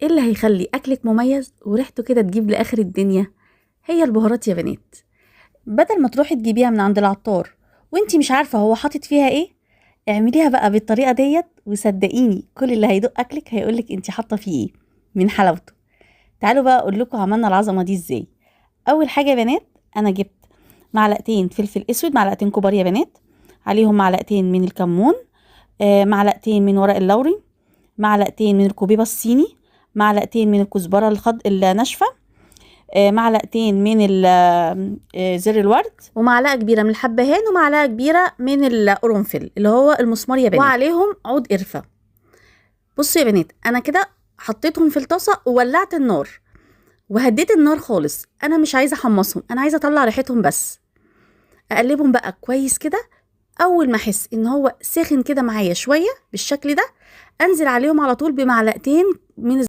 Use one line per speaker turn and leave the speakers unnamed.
ايه اللي هيخلي اكلك مميز وريحته كده تجيب لاخر الدنيا؟ هي البهارات يا بنات. بدل ما تروحي تجيبيها من عند العطار وانتي مش عارفه هو حاطط فيها ايه، اعمليها بقى بالطريقة ديت وصدقيني كل اللي هيدوق اكلك هيقولك انتي حاطه فيه ايه من حلاوته. تعالوا بقى اقول لكم عملنا العظمة دي ازاي. اول حاجة يا بنات، انا جبت معلقتين فلفل اسود، معلقتين كبار يا بنات، عليهم معلقتين من الكمون، معلقتين من ورق اللوري، معلقتين من الكوبيبه الصيني، معلقتين من الكزبره الناشفه، معلقتين من زر الورد، ومعلقة كبيرة من الحبهان، ومعلقة كبيرة من القرنفل اللي هو المسمار يا بنات، وعليهم عود قرفه. بصوا يا بنات، انا كده حطيتهم في الطاسه وولعت النار وهديت النار خالص. انا مش عايزه احمصهم، انا عايزه اطلع ريحتهم بس. اقلبهم بقى كويس كده. اول ما احس ان هو ساخن كده معايا شوية بالشكل ده، انزل عليهم على طول بمعلقتين من